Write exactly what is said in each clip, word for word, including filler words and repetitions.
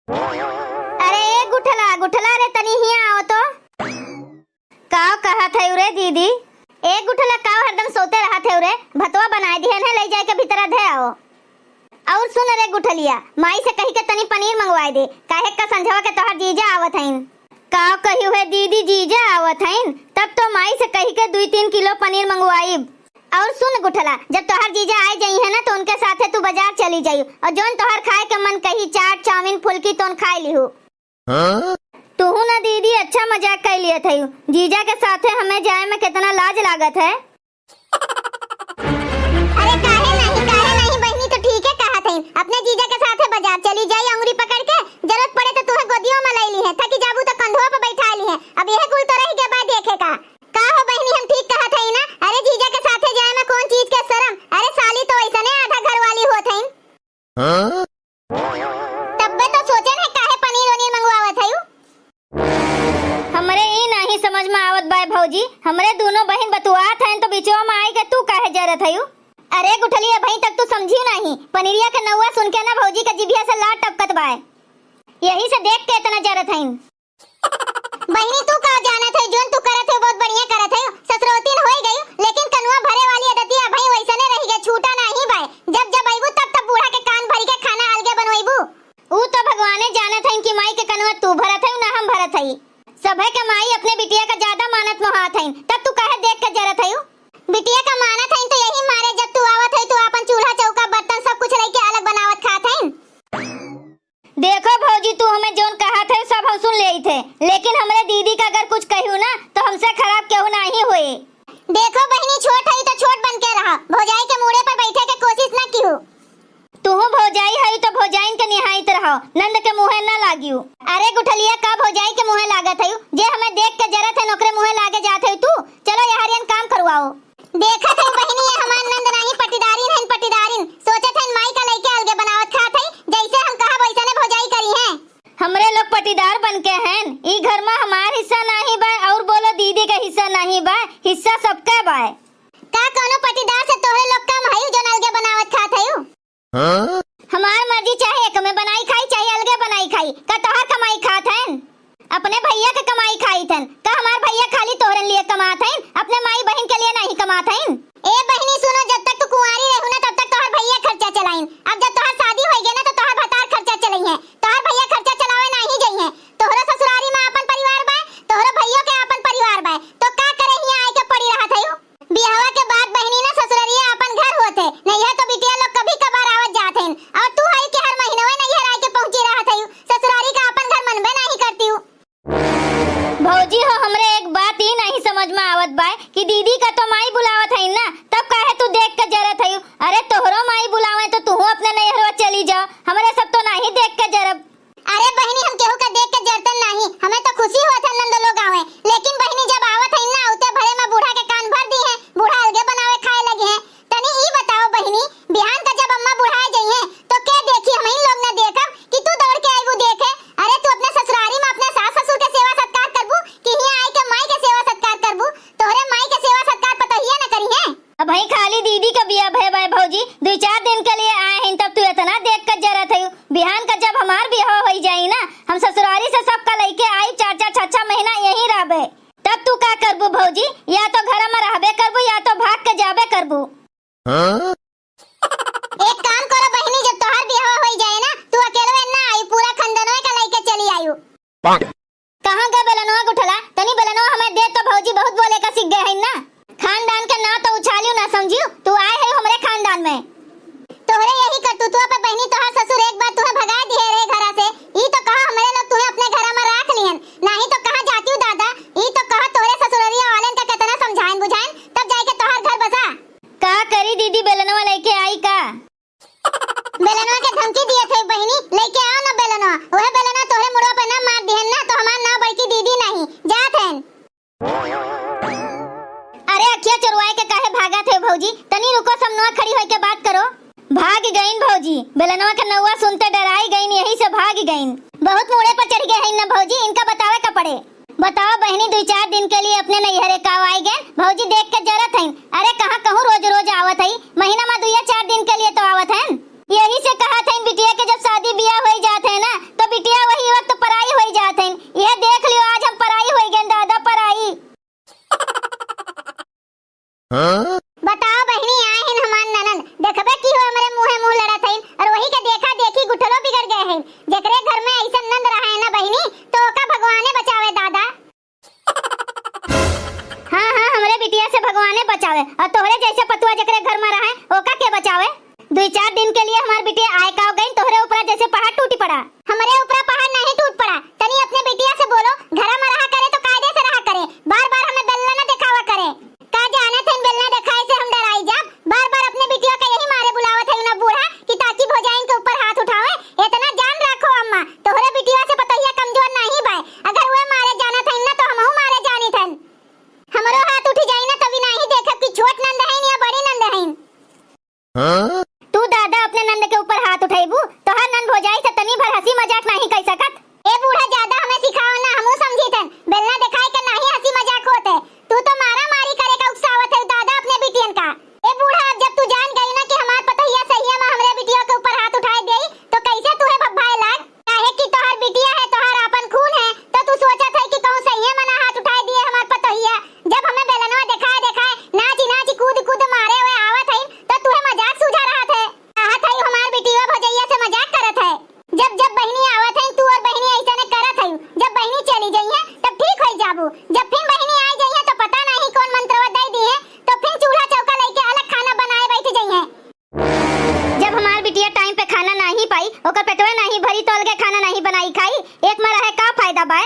अरे ए गुठला, गुठला रे, तनी हियाँ आओ तो। काव कहत है रे दीदी? ए गुठला, काव हरदम सोते रहत है रे? भतवा बनाए दिहन है, ले जाए के भीतरा धे आओ। और सुन रे गुठलिया, माई से कही के तनी पनीर मंगवाए दे, काहे का संझवा के तोहर जीजा आवत हईन। काव कही हुए दीदी, जीजा आवत हईन? तब तो माई से कही के दुई तीन किलो पनीर मंगवाइब। और सुन गुठला, जब तोहर जीजा आए जइहें ना, तो उनके साथे तू बाजार चली जाइयो, और जौन तोहर खाए के मन कही, चाट, चाउमीन, फुल्की, तोन खाए लिहू। हाँ? तुहू ना दीदी, अच्छा मजाक कर लियत हयू। जीजा के साथे हमें जाए में कितना लाज लागत है। अरे काहे नहीं, काहे नहीं बहिनी, तो ठीक है कहत हईन। अपने जीजा के साथे बाजार चली जाई, अंगुरी पकड़ के, जरूरत पड़े तो तुहे गोदियों में ले ली है, थकी जाबू तो कंधवा पे बैठा ली है। अब यह कुल तो रह गया बा देखे का। का हो बहिनी, हम ठीक कहत हई ना? अरे जीजा के साथे जाए में कौन चीज के शरम? अरे साली तो ऐसने आधा घर वाली होत हईन। हाँ? तब्बे तो सोचे नहीं काहे पनीर वनीर मंगवावत हयू। हमरे ई नाही समझ में आवत बाय भौजी, हमरे दोनों बहिन बतुआत हईन तो बिचवा में आई के तू काहे जरत हयू? अरे गुठली, अबहीं तक तू समझी नाही, पनीरिया के नौवा सुन के ना भौजी के जिभिया से लार टपकत बाय, यही से देख के इतना जरत हईन। बहिनी, तू का जानत है, जोन तू करत है, बहुत बढ़िया करत है। ससुरौतीन होई गई, लेकिन कनुआ भरे वाली आदतिया अबहीं वैसने रही गई, छूटा नाही बाय। जब जब अइबू, तब तब बूढ़ा के कान भरी के खाना अलगे बनवैबू। ऊ तो भगवाने जानत हईन कि माई के कनुआ तू भरत है, ना हम भरत हई। सभे के माई अपने बिटिया का ज्यादा मानत मोहात हईन, तब तू काहे देख के जरत हयू? बिटिया का मानत हईन तो यही मारे जब तू आवत है, तू आपन चूल्हा, चौका, बर्तन सब कुछ लेके अलग बनावत खात हईन। देखो भौजी, तू हमें जौन कहत है, सब हम सुन लेइत है, लेकिन हमरे दीदी का अगर कुछ कहू ना, तो हमसे खराब केहू नाही होए। देखो बहिनी, छोट हई तो छोट बन के रहा, भौजाई के मूड़े पर बैठे के कोशिश ना किहू। तुहू भौजाई हई तो भौजाइन के निहाइत रहो, नंद के मुँहे ना लागियो। अरे गुठलिया, का भौजाई के मुँहे लागत हयू? जे हमें देख के जरत है, ओकरे मुँहे लागे जात है तू। चलो यहरियन काम करवाओ। देखत है बहिनी, ये हमार नंद नाही पटीदारिन हईन, पटीदारिन। सोचत हईन माई का लइके अलगे बनावत खात हई, जैसे हम कहब वैसने भौजाई करिहें। हमरे लोग पटीदार बन के हईन, ई घर में हमार हिस्सा नाही बा, और बोलो दीदी के हिस्सा नाही बा, हिस्सा सबका बा। का कौनो पटीदार से तोहरे लोग कम हयू जौन अलगे बनावत खात हयू? हाँ? हमार मर्जी, चाहे एक में बनाई खाई, चाहे अलगे बनाई खाई। का तोहार कमाई खात हन? अपने भैया के कमाई खाइत हन। का हमार भैया खाली तोहरन लिए कमात हन, अपने माई बहिन के लिए नाही कमात हन? ए बहिनी सुनो, जब तक तू कुंवारी रहू ना, तब तक तोहर भैया खर्चा चलाइन। अब जब तोहर शादी होई गए ना, तो तोहर भतार खर्चा चलइहें, तोहर भैया खर्चा चलावे नाही जइहें। तोहरो ससुरारी में आपन परिवार बा, तोहरो भैया के आपन परिवार बा, तो का करे हियाँ आए के पड़ी रहत हयू? बियाहवा के बाद बहिनी ना ससुररिया आपन घर होत है, नैहर तो बिटिया लोग कभी कभार आवत जात हैं, और तू हई के हर महीनवे नैहर आए के पहुँची रहत हयू, ससुरारी का आपन घर मनबे नाही करती हूँ। भौजी हो, हमरे एक बात ई नाही समझ में आवत बाय कि दीदी का तो माई बुलावत हईन ना, तब काहे तू देख के जरत हयू? अरे तोहरो माई बुलावे तो तू अपने नैहरवा चली जाओ, हमरे सब तो नाही देख के जरब। अरे बहिनी, हम केहू का देख के जरतन नाही, हमें तो खुशी होत है नंद लोग आवे, लेकिन बहिनी जब आवत है ना, उते भरे में बूढ़ा के कान भर दी है, बूढ़ा अलगे बनावे खाए लगी है। तनी ई बताओ बहिनी, बिहान का जब अम्मा बुढ़ाए जइहें, तो के देखी? हम ही लोग न देखब कि तू दौड़ के आइबू देखे? अरे तू अपने ससुरारी में अपने सास ससुर के सेवा सत्कार करबू कि हियाँ आए के माई के सेवा सत्कार करबू? तोहरे माई के सेवा सत्कार पतोहिया न करिहें। अबहीं खाली दीदी के बियाह भय बाय भौजी, दुई चार दिन के लिए आए हैं, तब तू इतना देख के जरत है। बिहान का जब हमार बियाह होई जाई ना, हम ससुरारी से सबका लइके आई, चार चार छह छह महीना यहीं रहबे, तब तू का करबू भौजी? या तो घर में रहबे करबू या तो भाग के जाबे करबू। हाँ? एक काम करो बहिनी, जब तोहार बियाह होई जाए ना, तू अकेलवे ना आई, पूरा खानदानवे का लइके चली आयु। कहाँ गए बेलनवा गुठला? तनी बेलनवा हमें दे तो भौजी, बहुत बोले का सीख गए हैं ना। खानदान के नाव तो उछालियो ना समझियो, तू आए है हमरे खानदान में। तोहरे यही करतूतवा पे बहिनी तोहार ससुर एक बार तुहे भगा दिए रहे घरा से। ई तो कहा हमरे लोग तुहे अपने घरा में राख लिहन, नाही तो कहाँ जातियो दादा। ई तो कहा तोहरे ससुररिया वालेन का कितना समझाइन बुझाइन, तब जाए के तोहार घर बसा। का करी दीदी, बेलनवा लइके आई का? बेलनवा के धमकी दिए थे बहिनी, लइके आओ ना बेलनवा, वह बेलनवा तोहरे मुड़वा पे ना मार दिहन ना, तो हमार नाव बड़की दीदी नहीं, जात हन। अरे अखिया चोरवाए के काहे भागत है भौजी, तनी रुको, समनवा खड़ी होके बात करो। भाग गईन भौजी, बेलनवा के नौवा सुनते डराई गईन, यही से भाग गईन। बहुत मूड़े पर चढ़ गए हैं ना भौजी, इनका बतावे का पड़े। बताओ बहिनी, दुई चार दिन के लिए अपने नैहरे का आई गए भौजी, देख के जरत हैं। अरे कहाँ कहूँ रोज रोज आवत है, महीना में दुइया चार दिन के लिए तो आवत हैं। यही से कहत हैं बिटिया के जब शादी बियाह होई जात है ना, तो बिटिया है। जेकरे घर में अइसन नंद रहे ना बहिनी, तो ओका भगवाने बचावे दादा। हाँ, हाँ, हमरे बिटिया से भगवाने बचावे, और तोहरे जैसे पतुआ जेकरे घर में रहे, ओका के बचावे? दुई चार दिन के लिए हमार बिटिया आए का गई, तोहरे ऊपरा जैसे पहाड़ टूटी पड़ा। हमरे ऊपरा पहाड़ नहीं टूट पड़ा। तनी अपने बिटिया से बोलो, घरा में रहा करे तो कायदे से रहा करे, बार बार हमें बेलना न दिखावा करे। का जानत हइन बेलना देखाए से हम डराई जाब? बार बार अपने बिटिया के यही मारे बुलावत है ना बूढ़ा कि ताकि भौजाइन के ऊपर हाथ उठावे। इतना जान रखो अम्मा, तोहरे बिटिया से पतोहिया कमजोर नहीं बाय। अगर वे मारे जानत हइन ना तो हमहू मारे जानित हन। हमरो हाथ उठ जाई ना तभी नहीं देखब कि छोट नंद हइन या बड़ी नंद हइन। हाँ? तू दादा अपने नंद के ऊपर हाथ उठैबू? तोहार नंद भौजाई से तनी भर हंसी मजाक नहीं कर सकत? ए बूढ़ा, ज्यादा हमें सिखाओ ना, हमहू समझी थन। बेलना दिखाए के नहीं हंसी मजाक होत है। तू तो मारा मारी करे का उकसावत है दादा अपने बिटियन का। ए बूढ़ा, अब जब तू जान गई ना कि हमार पतोहिया सहिया में हमरे बिटिया के ऊपर हाथ उठाए देई, तो कैसे तुहे भभाए लाग? काहे कि तोहार बिटिया है, तोहार आपन खून है, तो तू सोचत है कि कहूँ सहिए मना हाथ उठाए दिए हमार पतोहिया। जब हमें बेलनवा देखाए देखाए, नाची नाची कूद कूद मारे हुए आवत है, तो तुहे मजाक सूझा रहत है। कहत है हमार बिटिया भौजैया से मजाक करत है। जब जब बहिनी आवत है, तू और बहिनी ऐसे ने करत है, जब बहिनी चली जाई है, तब ठीक हो जाबू। जब फिर बहिनी आ जाई है, तो पता नहीं कौन मंत्रवा दे दी है, तो फिर चूल्हा चौका लेके अलग खाना बनाए बैठ जाई है। जब हमार बिटिया टाइम पे खाना नाही पाई, ओकर पेटवा नाही भरी तो अलगे खाना नाही बनाई खाई, एक में रहे का फायदा बाय?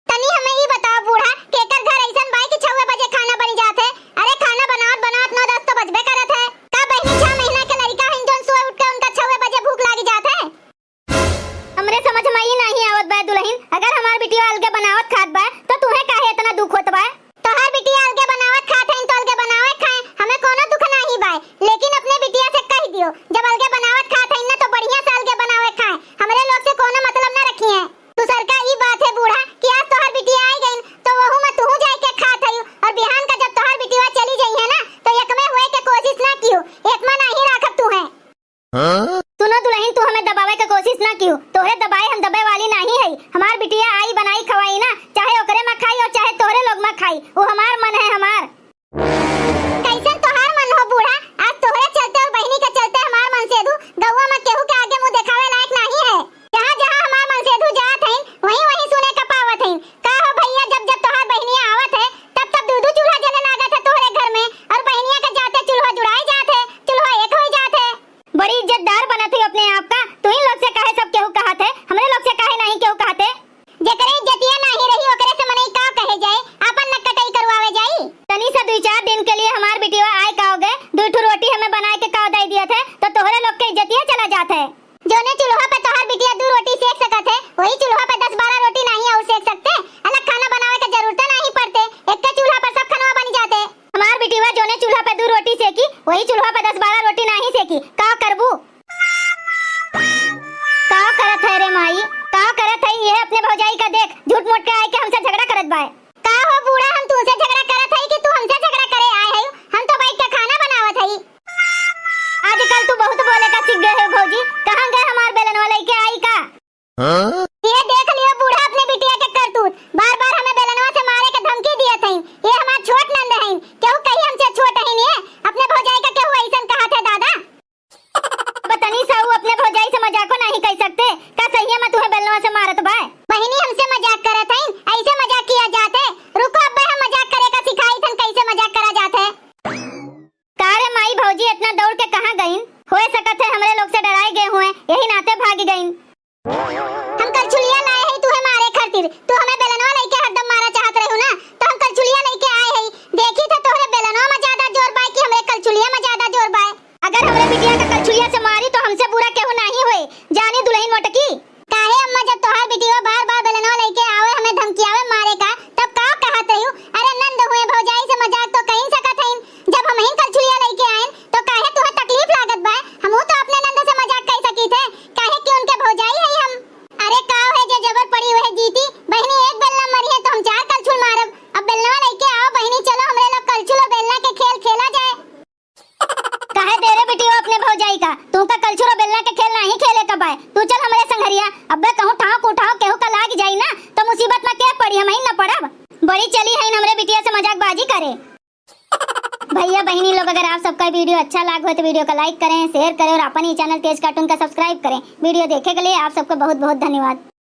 तनी हमें ई बताओ बूढ़ा, केकर घर ऐसन बाय कि छवे बजे खाना बन जात है? अरे खाना बनावत बनावत नौ दस तो बजबे करत है। का बहिनी छह महीना के लड़का हन जौन सोए उठ के उनका छवे बजे भूख लागी जात है? हमरे समझ में ई नाही आवत बा दुल्हन, अगर हमार बिटिया अलगे बनावत खात बा, तो तुहे काहे इतना दुख होत बा? तोहार बिटिया अलगे बनावत खात हईन, तो अलगे बनावे खाए, हमें कोनो दुख नाही बा, लेकिन अपने बिटिया से कह दियो, जब अलगे बनावत खात हईन ना, तो बढ़िया से अलगे बनावे खाए, हमरे लोग से कोनो मतलब ना रखिए। दूसर का ई बात है बूढ़ा कि आज तोहार बिटिया आई गईन, तो वहू में तुहू जाए के खात हई, और बिहान का जब तोहार बिटिया चली जाई है ना, तो एक में हुए के कोशिश ना कियो, एक में नाही राखब तुहे। हाँ? सुनो दुल्हन, तू हमें दबावे के कोशिश ना कियो, तोहरे दबाए हम दबे वाली नाही है। हमार बिटिया आई बनाई खवाई ना, चाहे ओकरे में खाई और चाहे तोहरे लोग में खाई, वो हमार मन है, हमार। कैसन तोहार मन हो बूढ़ा? आज तोहरे चलते और बहिनी के चलते हमार मनसेधू गौवा में केहू के आगे मुंह देखावे लायक नाही है। जहाँ जहाँ हमार मनसेधू जात हईन, वहीं वहीं सुने का पावत हईन। का हो भैया, जब जब तोहार बहिनिया आवत है, तब तब दू दू चूल्हा जले लागत है तोहरे घर में, और बहिनिया के जाते चूल्हा जुड़ाई जात है, चूल्हा एक हो जात है। बड़ी इज्जतदार बनत हो अपने आप का। तुही लोग से काहे सब केहू कहत है, हमरे लोग से काहे नाही केहू कहत है? जेकरे इज्जतिया नाही रही, ओकरे से मनई का कहे जाए, आपन नक कटाई करवावे जाई। तनी सा दुई चार दिन के लिए हमार बिटिया आए का हो गए, दुई ठो रोटी हमें बनाए के का दे दियत है, तो तोहरे लोग के इज्जतिया चला जात है। जोने चूल्हा पे तोहार बिटिया दू रोटी सेक सकत है, वही चूल्हा पे दस बारह रोटी नाही और सेक सकते। अलग खाना बनावे के जरूरत नाही पड़ते, एक चूल्हा पर सब खाना बन जाते। हमार बिटिया जोने चूल्हा पे दू रोटी सेकी, वही चूल्हा पे दस बारह रोटी नाही सेकी। का करबू? का करत है रे माई, का करत है? ये अपने भौजाई का देख, झूठ मूठ के आए के हमसे झगड़ा करत बाय। का हो बूढ़ा, हम तुमसे झगड़ा करत हई कि तू हमसे झगड़ा करे आए है? हम तो बैठ के खाना बनावत हई। आजकल तू बहुत बोले का सीख गए हो भौजी। कहाँ गए हमार बेलनवा लेके आई का? हाँ? ये देख लियो बूढ़ा अपने बिटिया के करतूत, बार बार हमें बेलनवा से मारे के धमकी दिए थे। ये हमार छोट नंद है, केहू कही हमसे छोट है ये, अपने भौजाई का केहू ऐसन कहा थे दादा। बतनी साहू अपने भौजाई से मजाको नहीं कर सकते, का सही में तुहे बेलनवा से मारत बाय? बहिनी हमसे मजाक करत है, ऐसे मजाक किया जात है। रुको अब्बे हम मजाक करे का सिखाई थन कैसे मजाक करा जात है। का रे माई, भौजी इतना दौड़ के कहाँ गईन? होए सकत है हमरे लोग से डराए गए हुए, यही नाते भाग गईन। हम कलछुलिया लाए हई तुहे मारे खातिर, तू हमें बेलनवा लेके हरदम मारा चाहत रहू ना, तो हम कलछुलिया लेके आए हई। देखी थे तोहरे बेलनवा में ज्यादा जोर बाय कि हमरे कलछुलिया में ज्यादा जोर बाय। अगर हमरे बिटिया का कलछुलिया से मारी तो हमसे बुरा केहू नाही होए, जानी दुल्हन मोटकी। काहे अम्मा, जब तोहार बिटिया बार बार बेलनवा लेके आवे, हमें धमकियावे मारे का, तब का कहत रहू? अरे नंद हुए, भौजाई से मजाक तो कहीं सकत हईन। जब हमहिन कलछुलिया लेके आएन, तो काहे तुहे तकलीफ लागत बा? हमहू तो अपने नंद से मजाक कर सकी थे, काहे कि उनके भौजाई है हम। अरे का है, जे जबर पड़ी वह जीती। बहिनी एक बेलना मरी है तो हम चार कलछुल मारब। अब बेलनवा लेके आओ बहिनी, चलो हमरे लोग कलछुल और बेलना के खेल खेला जाए। काहे दे रे बिटियो अपने भौजाई का? तू का कलछुल और बेलना के खेल नाही खेले का बाय। तू चल हमरे संघरिया। अब्बे कहूँ ठाव को ठाव केहू का लाग जाई ना, तो मुसीबत में के पड़ी, हमहिन न पड़ब। बड़ी चली है हमरे बिटिया से मजाकबाजी करे। भैया बहिनी लोग, अगर आप सबका video अच्छा लाग हो तो video का like करें, share करें और अपन ही channel तेज cartoon का subscribe करें। Video देखे के लिए आप सबको बहुत बहुत धन्यवाद।